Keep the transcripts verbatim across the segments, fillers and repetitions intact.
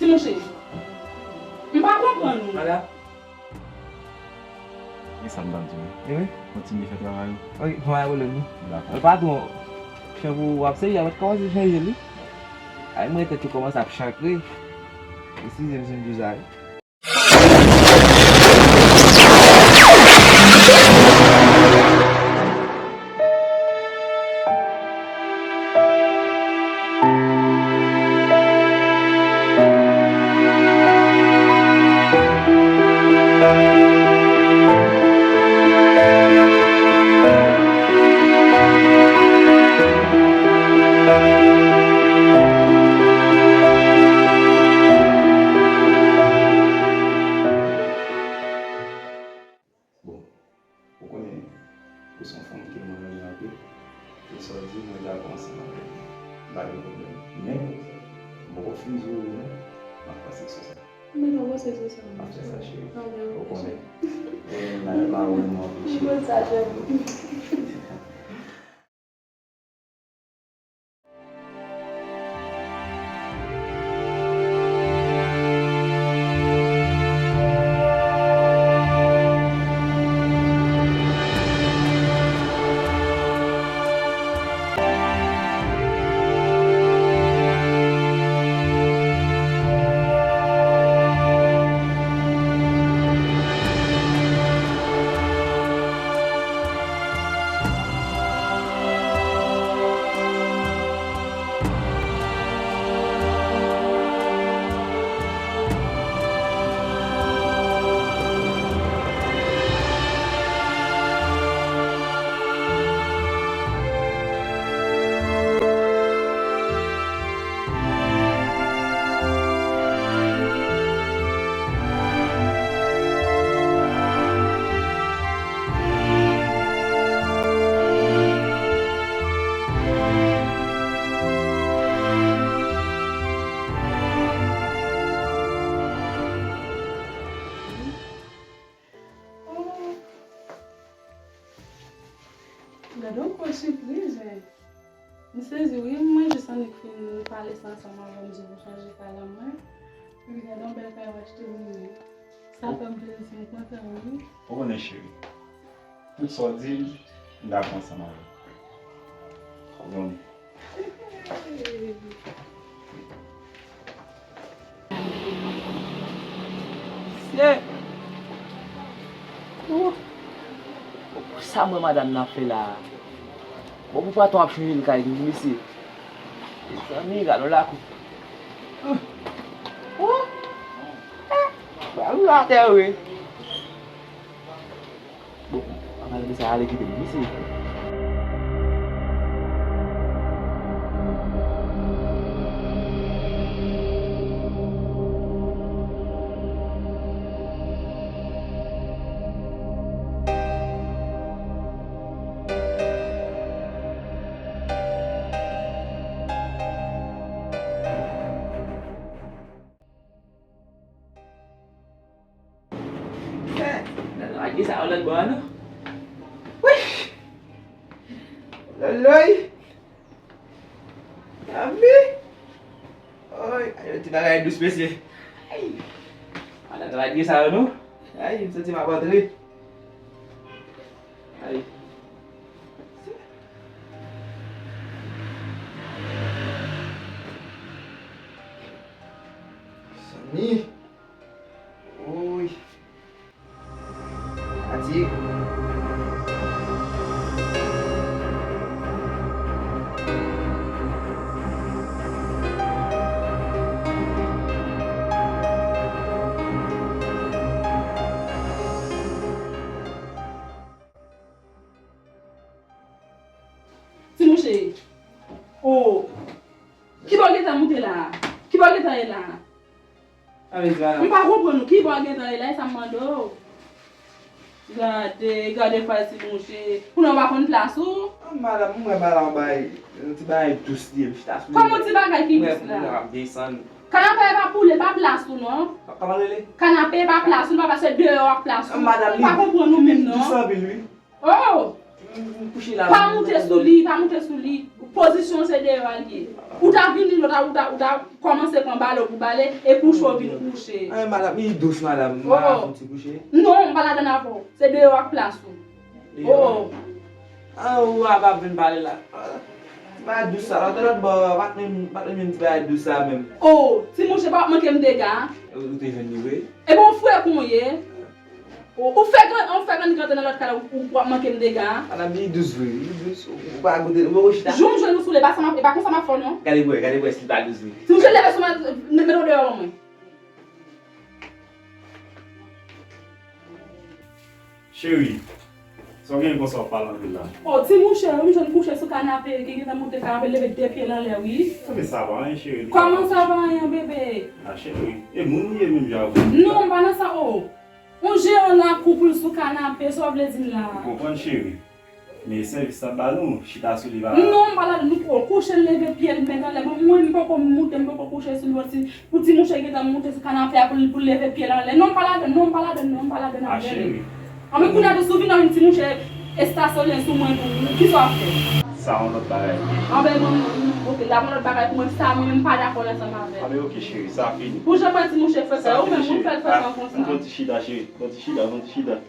Mouche, m pa konprann ou. Ala. E sa m t ap di w. E wi. Kontinye fè travay ou. Wi, pa gen pwoblèm non. Dakò. Patwon, chan pou w ap seri a mèt kòmanse chanje li. Ay, mwen tèt yo kòmanse ap chakre. Eskize m si m di w sa wi. Bon, ou konnen, ou se yon fanm ke mwen renmen anpil. Se sa w di, mwen dakò ansanm avèk ou. M pa gen pwoblèm. Men, m poko fin di w wi non. M ap panse sou sa. Men non, panse sou sa. M ap fè sa, cheri. Ou konnen. Ou renmen m anpil, cheri. Mwen sa, cheri. Gade yon gwo sipriz, men. M sezi wi, mwen jis annik fin pale sa ansanm avè w, m di pou chanje kay la mwen. Epi gade yon bèl kay w achte pou mwen. Sa fè m plezi, m kontan wi. Ou konnen cheri, tout sa w di m, m dakò ansanm avè w. Ou konnen. Mesye! Sa mwen madanm nan ap fè la a? Bon, pou patwon ap chanje l kay tou, mesye. Mezanmi, gade yon lakou. Bra m atè wi. Bon, an pale de sa, ale kite m, mesye. Lage sa yo lòt bò a non. Wi! Lòlòy! Ami! Oy, ay, yon ti bagay dous, mesye. Ay! Madan lage sa yo non. Ay, m santi m ap antre. Ay. Samy. Woy. Adye. Ti mouche. Oh. Kibò w gentan moute la a? Kibò w gentan ye la a? Sa vle di, madanm? M pa konprann ou. Kibò w gentan ye la? E sa m mande w. Gade, gade faz ti mouche. Kounye a w pa konn plas ou? Ah, madanm, m wè bagay la yon bagay, yon ti bagay dous li ye, m chita sou li. Kòman yon ti bagay ki dous la? M wè kounye a w ap desann. Kanape a pa pou li, pa plas ou non. Kòman l rele? Kanape pa plas ou, li pa pase deyò ak plas ou. Madanm, m pa konprann ou menm non. Dous anpil wi. Oh! M, m kouche la. Pa moute sou li, pa moute sou li. Pozisyon se deyò a l ye. Ou ta vini, ou ta, ou ta, ou ta kòmanse pran bale pou bale, epi w cho vin kouche. Ay, madanm, li dous, madanm. M pa fouti kouche. Non, m pa ladann avè w. Se deyò ak plas ou. Deyò. Oh. Ah, ou a pa vin pale la. Ti bagay dous sa, lòt, lòt bò, pa t menm, pa t menm ti bagay dous sa menm. Oh, ti mouche pa manke m dega. Ou te jwenn li vre? E bon, frè kon ye. Ou, ou fèk, ou fèk annik rantre nan lòt kay la, ou, ou ap manke m dega. Madanm, li dous vre, li dous. Ou, ou pa goute, ou poko chita. Jou m jwenn ou sou li, e pa sa m ap, e pa konsa m ap fè w non. Gade bwè, gade bwè, si l pa dous vre. Si m jwenn leve sou mwen, met, met w deyò mwen. Cheri, sa w gen konsa w ap pale anpil la? Oh, ti mouche, wi, m jwenn kouche sou kanape, ki gentan moute kanape, leve de pye l anlè, wi. Sa fè sa pa anyen, cheri. Kòman sa pa anyen, bebe? Ah, cheri, e moun ou ye menm jan avè m? Non, m pa nan sa, oh. Yon jeran lakou pou l sou kanape, sa w vle di m la? Ou konprann, cheri? Men sèvis l ap ba nou, chita sou li pa. Non, m pa ladann, nou poko kouche, l leve pye l, met anlè. Bon, mwen, m poko moute, m poko kouche sou li, pou ti, pou ti mouche gentan moute sou kanape a, pou l, pou l leve pye l anlè. Non, m pa ladann, non, m pa ladann, non, m pa ladann avè l. Ah, cheri. Anben, kounye a tou, si w vin nan yon ti mouche estasyone sou mwen tou, kisa w ap fè? Sa yon lòt bagay. Anben, mwen, mwen, ok, la, yon lòt bagay pou mwen, sa, mwen, m pa dakò ansanm avè l. Anben, ok, cheri, sa fini. Pou jan mwen ti mouche fè fè, ou menm, ou fè l fè fè konsa. Sa fini, cheri. Ah, fon ti chita, cheri. Fon ti chita, fon ti chita.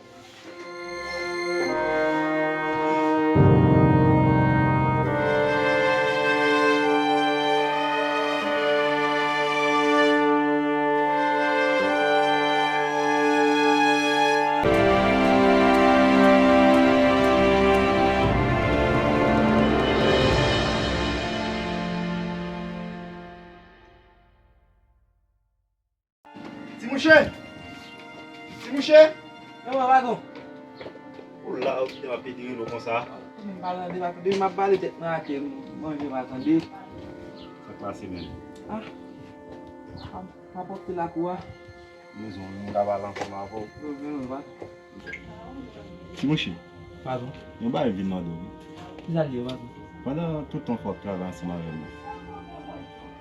Ti mouche! Ti mouche! Kòman, patwon? Ou la, ou kite m ap pede rele w konsa. M pa tande, patwon. Depi m ap pale, tèt mwen ake, m manje pa tande. Sa k pase menm? Ah! M ap, m ap opte lakou a. Bezwen w, m ka pale ansanm avè w. Yo, men, men, patwon. Ti mouche. Patwon. Yon bagay m vin mande w, wi. Kisa l ye, patwon? Pandan tout tan sa w ap travay ansanm avè m nan,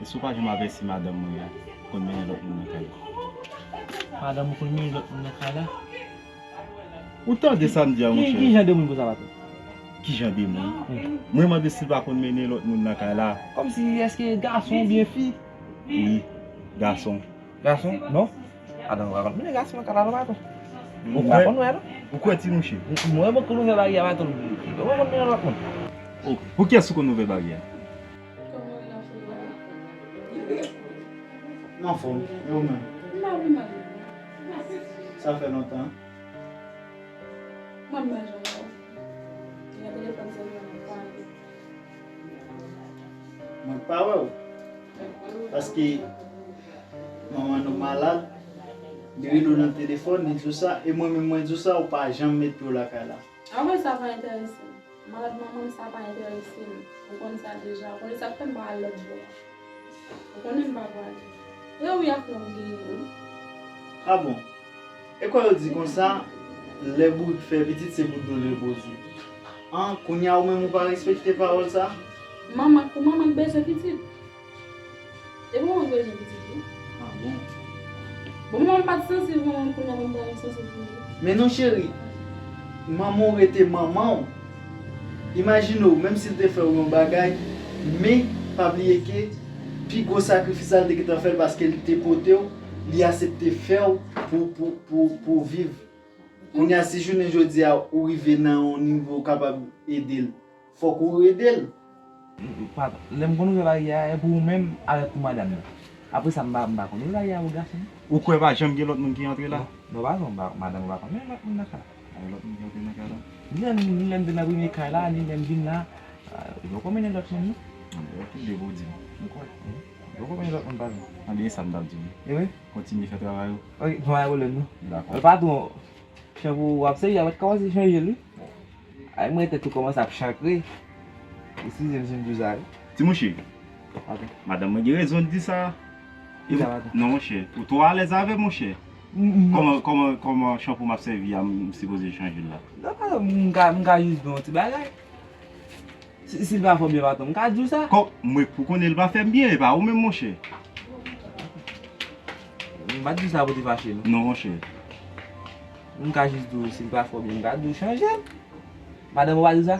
èske w pa janm avèti madanm mwen an konn mennen lòt moun nan kay la? Madanm ou konn mennen lòt moun nan kay la? Ou tande sa m di a, monchè? Ki, ki jan de moun konsa, patwon? Ki jan de moun? Hmm. Mwen mande si l pa konn mennen lòt moun nan kay la. Kòmsi, èske gason oubyen fi? Wi, gason. Gason? Non. Madanm ou pa konn mennen gason nan kay la non, patwon. Ou pa konn wè non. Ou kwè, ti mouche? Mwen, mwen konn ouvè baryè a, patwon. Mwen konn mennen lòt moun. Oh, pou kiyès ou konn ouvè baryè a? M anfòm, e ou menm? M pa pi mal. Sa fè lontan. Mwen pa janm wè w. Gen telefòn sèlman m ap pale. Mwen pa wè w. Paske manman nou malad, li rele w nan telefòn, li di w sa, e mwen menm mwen di w sa, ou pa janm met pye w lakay la. Anmwey, sa pa enterese m. Malad manman m, sa pa enterese m. Ou konn sa deja. Ou konnen sa k fè m pa al lòt bò a. Ou konnen m pa prale. E wi, ak lè w genyen wi. Ah bon? E kwa yo di konsa, lè bourik fè pitit, se pou dlo l repoze. An, kounye a ou menm ou pa respekte pawòl sa? Manman, pou manman k bezwen pitit. E pou manman k bezwen pitit wi. Ah bon? Bon, manman m pa t sansiv, manman m kounye a manman m ta vin sansiv pou li. Men non cheri, manman w rete manman w. Imajine w, menm si l te fè w yon bagay, men pa bliye ke pi gwo sakrifis la l te gentan fè l paske l te pote w, li aksepte fè w pou, pou, pou, pou w viv. Kounye a, si jounen jodi a ou rive nan yon nivo w kapab ede l, fòk ou ede l. Patwon, lè m konn ouvè baryè a, e pou ou menm avèk pou madanm nan. Apre sa, m pa, m pa konn ouvè baryè a pou gason. Ou kwè pa janm gen lòt moun ki antre la? Non, non, patwon, m pa, madanm ou pa konn mennen lòt moun nan kay la. Pa gen lòt moun ki antre nan kay la? Ni lè, ni lè m te nan premye kay la, ni lè m vin la, ah, yo poko mennen lòt moun non. Anben, ok, de pou di m. Ou kwè? Yo poko mennen lòt moun, patwon. Anben, e sa m t ap di w. E wi? Kontinye fè travay ou. Ok, pa gen pwoblèm non. Dakò. Patwon, Chanpou w ap sèvi a mèt kòmanse chanje l wi. Ay, mwen tèt ou kòmanse ap chankre. Eskize m si m di w sa wi. Ti mouche. Patwon. Madanm mwen gen rezon l di sa. Ki sa, patwon? Non, monchè. Ou twò alèz avè m, monchè. Kòman, kòman, kòman chanpou m ap sèvi a, m sipoze chanje l la? Non, patwon, m ka, m ka jis di w yon ti bagay. Si, si l pa fè w byen, patwon, m ka di w sa? Kò, mwen, pou konnen l pa fè m byen, e pa ou menm, monchè. M pa t di w sa pou te fache, non. Non, monchè. M ka jis di w, si l pa fè w byen, m ka di w chanje l. Madanm ou pa di sa?